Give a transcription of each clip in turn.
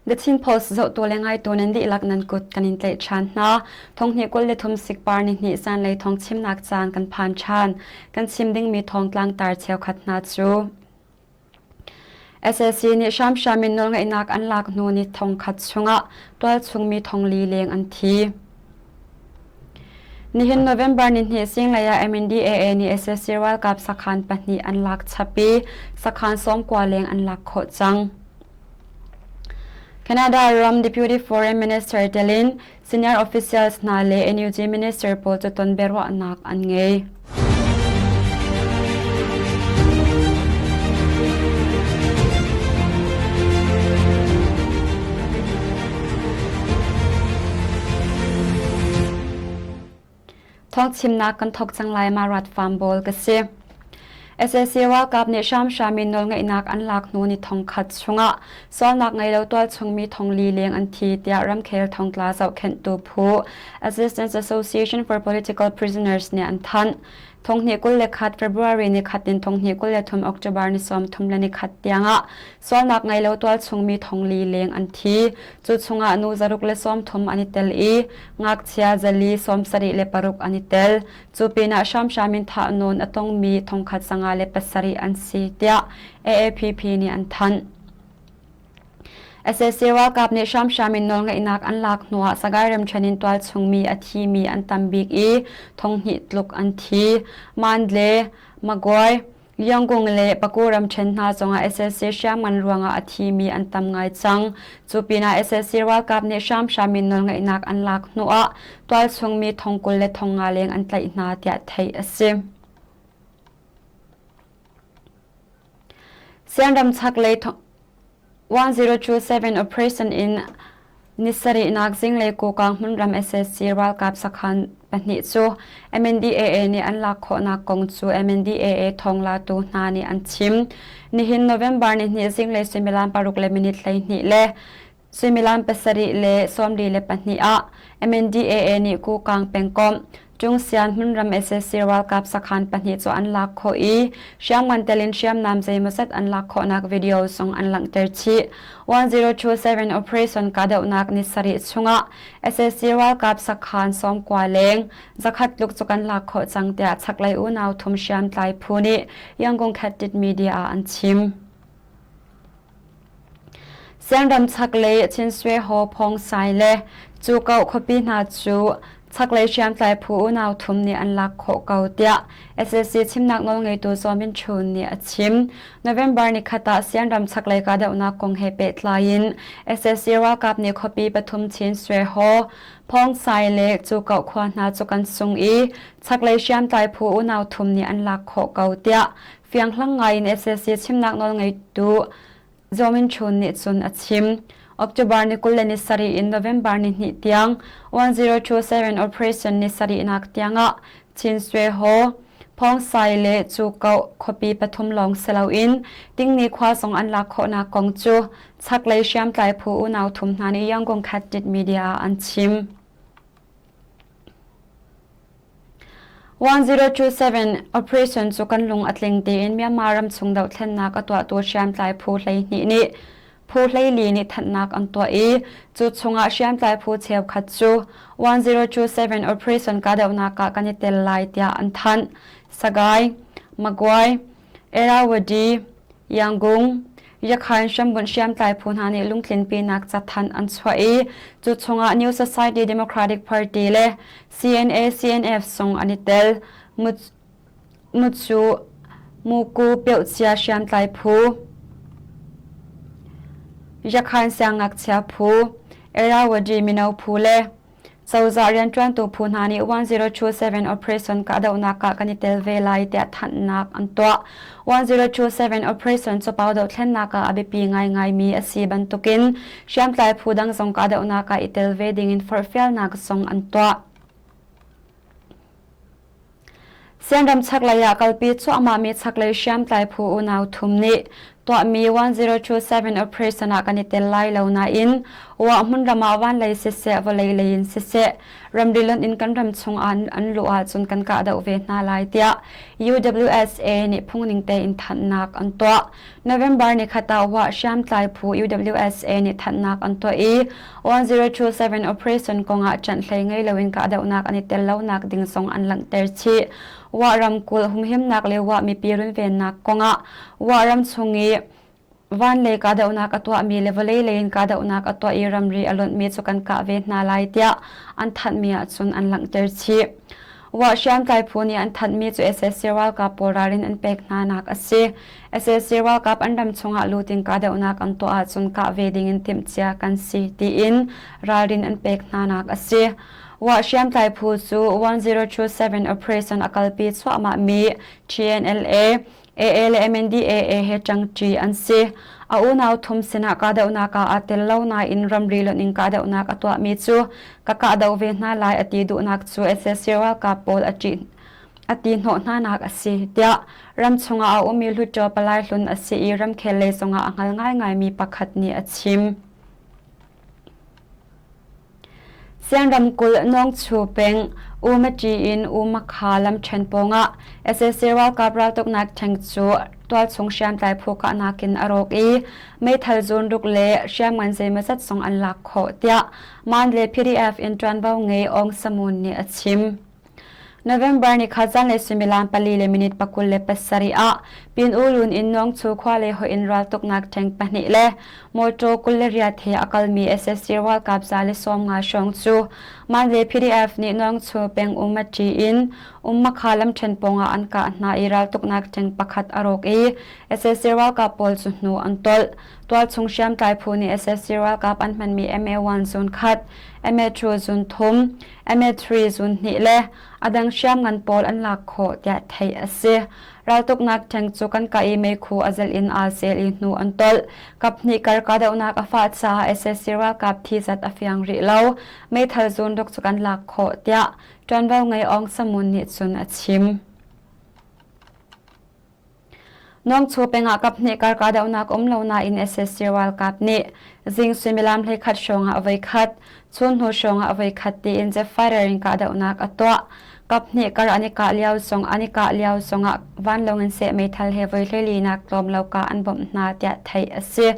The Chin Post zohtu le ngaitu nan dihlak nan kut kan in tlaih ṭhan hna. Thonghnih 23 sikpar nihnih zanlei thawng chimnak caan kan phan ṭhan. Kan chim dingmi thawng tlangtar cheukhat hna cu SAC nih hramhram in nawlngeihnak an lak hnu ni thongkhat chungah tualchung mi thongli leng an thi. Nihin November nihnih zinglei ah MNDAA nih sac ralkap sakhan pahnih an lak chap i sakhan 90 leng an lak khawh cang. Canada ram Deputy Foreign Minister telin senior officials hna le NUG minister pawl cu ton biaruahnak an ngei. Thawngchimnak kan thawk cang lai ma rat farm bawl ka si. SAC ralkap nih hramhram in nawlngeihnak an lak hnu ni thongkhat chungah sualnak ngei lo tualchung mi thongli leng an thi tiah ramkhel thongtla zohkhenhtu phu Assistance Association for Political Prisoners nih an thanh. Thonghnih 21 February ni khat in thonghnih 23 October ni 30 le ni khat tiangah sualnak ngei lo tualchung mi thongli leng an thi. Cu chungah nu zaruk le 30 an i tel i ngakchia zali 76 an i tel. Cu pinah hramhram in thahnawn a tongmi thongkhat 57 an si tiah AAPP nih an thanh. SAC ralkap nih hramhram in nawlngeihnak an lak hnuah Sagaing ramṭhen in tualchungmi a thimi an tam bik i thonghnih tluk an thi. Mandle, Magway, Yangon le Paku ramṭhen hna zongah SAC hriamngan ruangah a thimi an tam ngai cang. Cu pinah SAC ralkap nih hramhram in nawlngeihnak an lak hnuah tualchungmi thong 20 le thong nga leng an tlaih hna tiah theih a si. Sianram chaklei 1027 operation in ni sarihnak zinglei Kokang hmunram SSC ralkap sakhan pahnih cu MNDAA nih an lak khawhnak kong cu MNDAA thawnglatu hna nih an chim. Nihin November nihnih zinglei suimilam paruk le minute 12 le suimilam pasarih le 42 ah MNDAA nih Kokang pengkomh Tungsian hmunram sac ralkap sakhan pahnih cu an lak khawh i hriamngan tel in hriamnam zeimawzat an lak khawhnak video zong an langhter chih. 1027 operation kahdohnak ni sarih chungah sac ralkap sakhan 90 leng zakhat tluk cu kan lak khawh cang tiah chaklei unau thum hriamtlai phu nih Yangon Khat Media ah an chim. Sianram chaklei Chinswe Haw Phong Sai le Cukoh khuapi hna cu chaklei hriamtlai phu unau thum nih an lak khawh ko tiah SAC chimnak nawlngeitu Zaw Min Chun nih a chim. November nikhat ah Sianram chaklei kahdohnak kong he pehtlai in SAC ralkap nih khuapi pathum Chinswe Haw Phong Sai le Cukoh khua hna cu kan sung i chaklei hriamtlai phu unau thum nih an lak khawh ko tiah fianghlang ngai in SAC chimnak nawlngeitu Zaw Min Chun nih cun a chim. October ni 20 le ni sarih in November ni hnih tiang 1027 operation ni sarihnak tiangah Chin Swe Ho, Phong Sai le Cu Koh khuapi pathum lawng si loin Tingni khua zong an lak khawhnak kong cu chaklei hriamtlai phu unau thum hna nih Yangon Khat Media ah an chim. 1027 operation cu kan lung a tling tiin Myanmar ramchung dohthlennak a tuahtu hriamtlai phu 12 nih phu 14 nih thanhnak an tuah i cu chungah hriamtlai phu cheukhat cu 1027 operation kahdohnak ah kan i tel lai tiah an thanh. Sagaing, Magway, Irrawaddy, Yangon, Yakhain hrambunh hriamtlai phu hna nih lungtlinpinak cathanh an chuah i cu chungah New Society Democratic Party le CNA CNF zong an i tel. Mucu Muku Piohcia hriamtlai phu, Yakhain siangngakchia phu, Irrawaddy mino phu le Cozah rianṭuantu phu hna nih 1027 operation kahdohnak ah kan i tel ve lai tiah thanhnak an tuah. 1027 operation cu pau dohthlennak ah a biapi ngaingaimi a si bantukin hriamtlai phu dang zong kahdohnak ah i tel ve dingin forhfialnak zong an tuah. Sianram chaklei ah kalpi cuahmahmi chaklei hriamtlai phu unau thum nih Tuahmi 1027 operation ah kan i tel lai lo nain Wa hmunram ah vanlei siseh, vawlei lei in siseh, ramri lonh in kan ram chung ah an luh ahcun kan kahdoh ve hna lai tiah UWSA nih phungning tein thanhnak an tuah. November nikhat ah Wa hriamtlai phu UWSA nih thanhnak an tuah i 1027 operation kongah ṭanhhlei ngei loin kahdohnak an i tel lonak ding zong an langhter chih. Wa ramkulh humhimnak le Wa mipi runvennak kongah Wa ram chung i Van lei kahdohnak a tuahmi le vawlei lei in kahdohnak a tuah i ramri a lonhmi cu kan kah ve hna lai tiah an thanhmi ahcun an langhter chih. Wa hriamtlai phu nih an thanhmi cu sac ralkap pawl ralrin an pek hna nak a si. Sac ralkap an ram chungah lut in kahdohnak an tuah ahcun kah ve dingin timhcia kan si tiin ralrin an pek hna nak a si. Wa hriamtlai phu cu 1027 operation a kalpi chuahmahmi TNLA AA le MNDAA he ṭangṭi an si. A unau thum sinah kahdohnak ah aa tel lo nain ramri lonh in kahdohnak a tuahmi cu ka kahdoh ve hna lai a ti duhnak cu sac ralkap pawl a ṭih a ti hnawh hnanak a si tiah ram chungah a ummi Hluttaw palai hlun a si i ramkhel lei zongah a hngal ngaingaimi pakhat nih a chim. Sian ramkulh Nawngchu peng Umaṭi in Umakha lamṭhen pawngah sac ralkap raltuknak ṭheng cu tualchung hriamtlai phu kahnak in a rawk i meithal zunruk le hriamngan zeimawzat zong an lak khawh tiah Mandalay PDF in ṭuanvo ngei Aung Samun nih a chim. November ni kha zanlei suimilam pali le minute 27 ah Pin U Lun in Nawngchu khua le hoih in raltuknak ṭheng pahnih le mawṭaw 28 he a kalmi sac ralkap 150 hrawng cu Mandalay PDF nih Nawngchu peng Umaṭi in Ummakha lamṭhen pawngah an kah hna i raltuknak ṭheng pakhat a rawk i sac ralkap pawl cu hnu an tolh. Tualchung hriamtlai phu nih sac ralkap an hmanmi MA1 zun khat, MA2 zun thum, MA3 zun hnih le a dang hriamngan pawl an lak khawh tiah theih a si. Raltuknak ṭheng cu kan kah i meikhu a zelh in aa zel i hnu an tolh. Kaphnih kar kahdohnak a fah caah sac ralkap thi zat a fiang rih lo. Meithal zunruk cu kan lak khawh tiah ṭuanvo ngei Aung Samun nih cun a chim. Nawngchu pengah kaphnih kar kahdohnak um lo nain sac ralkap nih zing suimilam 11 hrawng ah voikhat, chun hnu hrawng ah voikhat tiin jet fighter in kahdohnak a tuah. Kaphnih kar an i kah lio zong an i kah lio zongah vanlawng in seh meithal he voi 14 nak tlawm lo kah an bawmh hna tiah theih a si.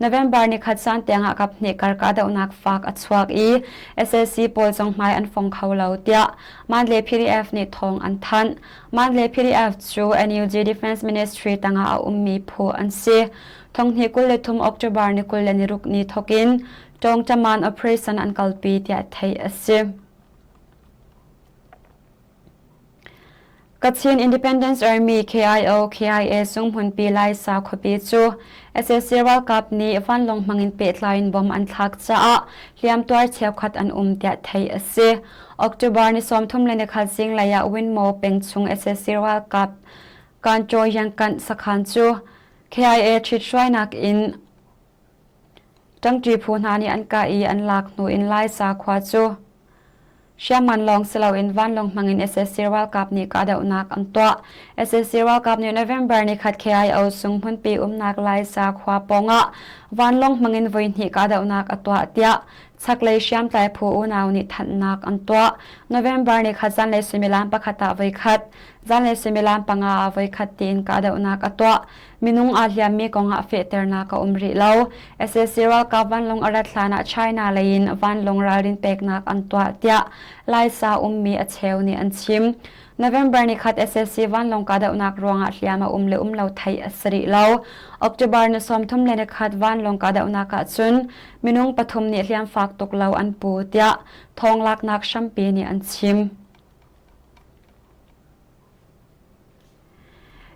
November nikhat zan tiangah kaphnih kar kahdohnak fak a chuak i sac pawl zong hmai an fong kho lo tiah Mandalay PDF nih thawng an thanh. Mandalay PDF cu NUG Defense Ministry tangah a ummi phu an si. Thonghnih 23 October ni 26 ni thokin Tawngtaman operation an kalpi tiah theih a si. Kachin Independence Army KIO KIA Sunghmunpi Laisa khuapi cu sac ralkap nih vanlawng hmangin pehtlai in bom an thlak caah hliamtuar cheukhat an um tiah theih a si. October ni 31 zinglei ah Winmaw peng chung sac ralkap Kanchaw Yangkanh sakhan cu KIA ṭhithruainak in ṭangṭi phu hna nih an kah i an lak hnu in Laisa khua cu Hriamngan lawng si loin vanlawng hmangin sac ralkap nih kahdohnak an tuah. Sac ralkap nih November nikhat KIO sung hmunpi umnak Laisa khua pawngah vanlawng hmangin voihnih kahdohnak a tuah tiah chaklei hriamtlai phu unau nih thanhnak an tuah. November nikhat zanlei suimilam pakhat ah voikhat, zanlei suimilam panga ah voikhat tiin kahdohnak a tuah. Minung aa hliammi kongah fehternak a um rih lo. Sac ralkap vanlawng a rat hlanah China lei in vanlawng ralrin peknak an tuah tiah Laisa ummi a cheu nih an chim. November nikhat sac vanlawng kahdohnak ruangah hliam a um le um lo theih a si rih lo. October ni 31 vanlawng kahdohnak ah cun minung pathum nih hliam fak tuk lo an pu tiah thawnglaknak hrampi nih an chim.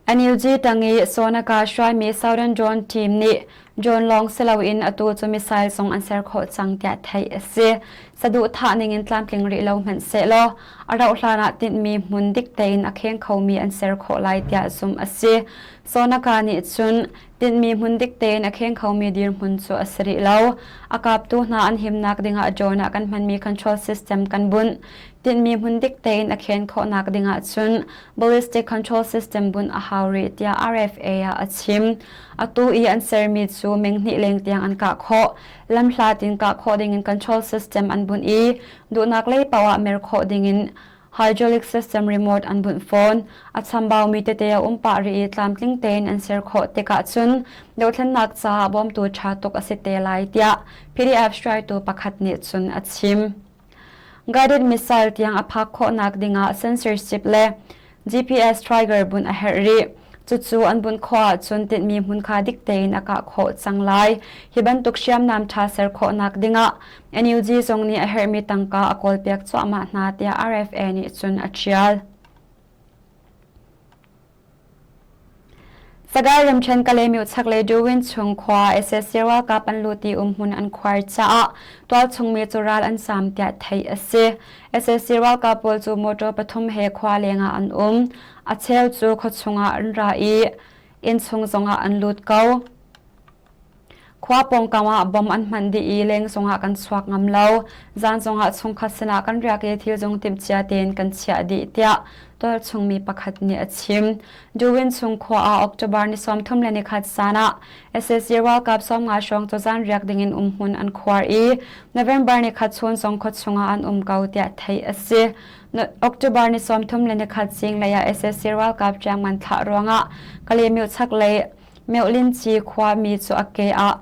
NUG tang i Sonaka hruaimi Southern Drone Team nih Drone lawng si loin atu cu missile zong an ser khawh cang tiah theih a si. Saduhthah ningin tlamtling rih lo hmanh sehlaw a rauh hlan ah tinhmi hmun dik tein a kheng khomi an ser khawh lai tiah zumh a si. Sonaka nih cun tinhmi hmun dik tein a kheng khomi dirhmun cu a si rih lo. A kaptu hna an himnak dingah drone ah kan hmanmi control system kan bunh. Tinhmi hmun dik tein a khen khawhnak dingah cun ballistic control system bunh a hau rih tiah RFA ah a chim. Atu i an sermi cu meng hnih leng tiang an kah khawh. Lamhlat in kah khawh dingin control system an bunh i duhnak lei paoh ah mer khawh dingin hydraulic system remote an bunh fawn. A chambaumi tete a um pah rih i tlamtling tein an ser khawh tikah cun dothlennak caah bawmtu ṭha tuk a si te lai tiah PDF hruaitu pakhat nih cun a chim. Guided missile tiang a phak khawhnak dingah censorship le GPS trigger bunh a herh rih. Cucu an bunh khawh ahcun tinhmi hmun kha dik tein a kah khawh cang lai. Hi bantuk hriamnam ṭha ser khawhnak dingah NUG zong nih a herhmi tangka a kawlpiak cuahmah hna tiah RFA nih cun a ṭial. Sagaing ramṭhen Kalaymyo chaklei Duwin chung khua sac ralkap an lut i umhmun an khuar caah tualchung mi cu ral an zaam tiah theih a si. Sac ralkap pawl cu motor pathum he khua leng ah an um. A cheu cu khuachung ah an ra i innchung zongah an lut ko. Khua pawngkam ah bom an hmanh dih i leng zongah kan chuak ngam lo. Zan zongah chungkhat sinah kan riak i thil zong timhcia tein kan chiah dih tiah tualchung mi pakhat nih a chim. Duwin chung khua ah October ni 31 zan ah sac ralkap 50 hrawng cu zan riak dingin umhmun an khuar i November ni khat chun zong khuachung ah an um ko tiah theih a si. October ni 31 zinglei ah sac ralkap riangman thlah ruangah Kalaymyo chaklei Myohlinci khuami cu a ke ah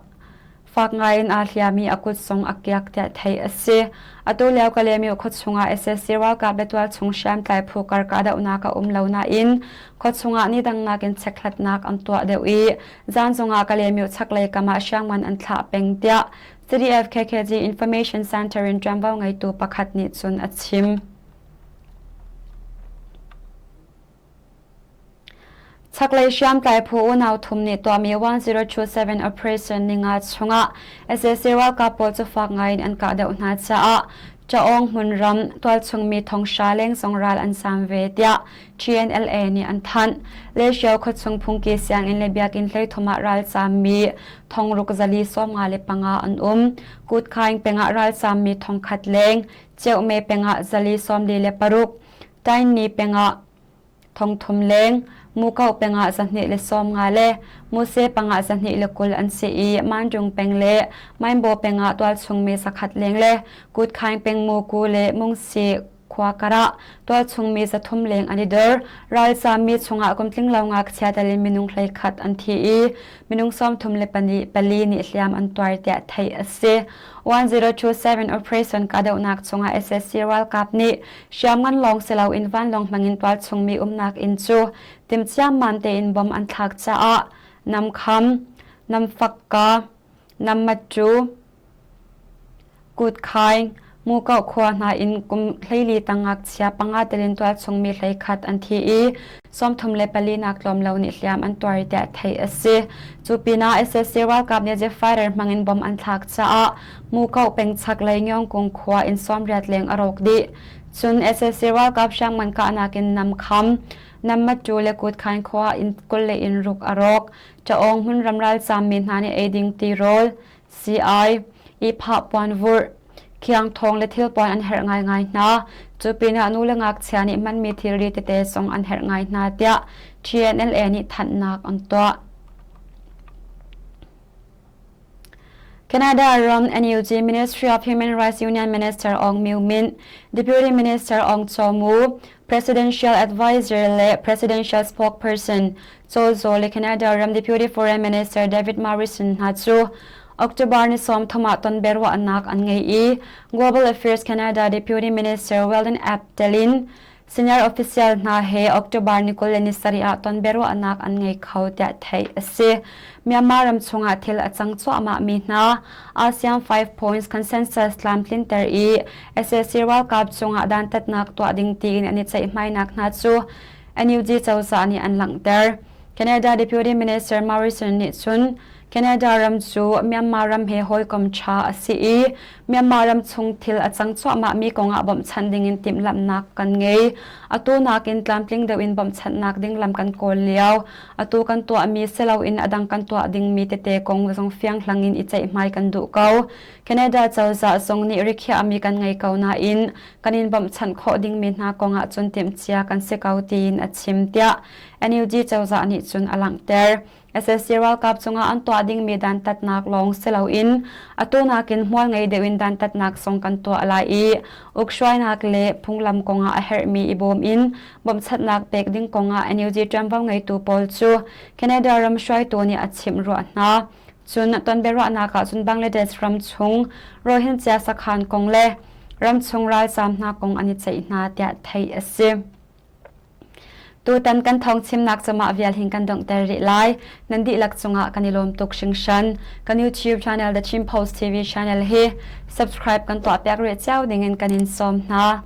fak ngaiin aa hliam i a kut zong a kiak tiah theih a si. Atu lio Kalaymyo khuachung ah sac ralkap le tualchung hriamtlai phu kar kahdohnak a um lo nain khuachung ah nidang nakin chekhlatnak an tuah deuh i zan zongah Kalaymyo chaklei kam ah hriamngan an thlah peng tiah CDF KKG Information Center in ṭuanvo ngeitu pakhat nih cun a chim. Chaklei hriamtlai phu unau thum nih tuahmi 1027 Operation ninga chungah sac ralkap pawl cu fak ngaiin an kah deuh hna caah Chaung hmunram tualchungmi thonghra leng zong ral an zaam ve tiah TNLA nih an thanh. Lehrio khuachung phungki sianginn le biakinn 13 ah ralzaammi thongruk zali 55 an um. Kutkhaing pengah ralzaammi thongkhat leng, Ceuhme pengah zali 46, Tainni pengah thongthum leng, Mukoh pengah 215 le Muse pangah 220 an si i Manjung peng le Mainbo pengah tualchungmi zakhat leng le Kutkhaing peng Muku le Mungsi khua karah tualchungmi 300 leng an i dor. Ralzaammi chungah kumtling lo ngakchia tel in minung 11 an thi i minung 34 nih hliam an tuar tiah theih a si. 1027 Operation kahdohnak chungah sac ralkap nih Hriamngan lawng si loin vanlawng hmangin tualchungmi umnak inn cu timhciammam tein bom an thlak caah namkham, namfakka, nammatcu, kutkhaing, Mukoh khua hna in kum 14 tang ngakchia panga telin tualchungmi 11 an thi i 34 nak tlawm lo nih hliam an tuar tiah theih a si. Cu pinah sac ralkap nih jet fighter hmangin bom an thlak caah Mukoh peng chaklei Ngyongkung khua in 80 leng a rawk dih. Cun sac ralkap hriamngan kahnak in Namkham, Nammattu le Kutkhain khua in 20 le inn ruk a rawk. Ṭaawng hmunram ralzaammi hna nih eiding tirawl, sii-ai, ihphah puanvurh, khiangthawng le thilpuan an herh ngaingai hna. Cu pinah nu le ngakchia nih hmanmi thilri tete zong an herh ngai hna tiah TNLA nih thanhnak an tuah. Canada ram NUG Ministry of Human Rights Union Minister Aung Myo Min, Deputy Minister Aung Kyaw Mu, Presidential Advisor le Presidential Spokesperson Kyaw Zaw le Canada ram Deputy Foreign Minister David Morrison hna cu October ni 30 ah ton biaruahnak an ngei i Global Affairs Canada Deputy Minister Weldon App telin Senior official hna he October ni 27 ah ton biaruahnak an ngei kho tiah theih a si. Myanmar ram chungah thil a cang cuahmah mi hna ASEAN 5 Points Consensus tlamtlinter i sac ralkap cungah dantatnak tuah ding tiin an i ceihmainak hna cu NUG cozah nih an langhter. Canada Deputy Minister Morrison nih cun. Canada ram cu Myanmar ram he hawikom ṭha a si i Myanmar ram chung thil a cang cuahmahmi kongah bawmhchanh dingin timhlamhnak kan ngei. Atu nakin tlamtling deuh in bawmhchanhnak ding lam kan kawl lio. Atu kan tuahmi si loin a dang kan tuah dingmi tete kong zong fianghlang in i ceihmai kan duh ko. Canada cozah zong nih rikhiahmi kan ngei ko nain kan in bawmhchanh khawh dingmi hna kongah cun timhcia kan si ko tiin a chim tiah NUG cozah nih cun a langhter. SSC ralkap cungah an tuah dingmi dantatnak lawng si loin atu nakin hmual ngei deuh in dantatnak zong kan tuah lai i ukhruainak le phunglam kongah a herhmi i bawm in bawmhchanhnak pek ding kongah NUG ṭuanvo ngeitu pawl cu Canada ram hruaitu nih a chimh ruah hna. Cun tonbiaruahnak ah cun Bangladesh ram chung Rohingya sakhan kong le ramchung ralzaam hna kong an i ceih hna tiah theih a si. Tutan kan thawngchimnak cu mah vial hin kan donghter rih lai. Nan dihlak cungah kan i lawm tuk hringhran. Kan YouTube channel The Chin Post TV channel hi subscribe kan tuahpiak rih cio dingin kan in sawm hna.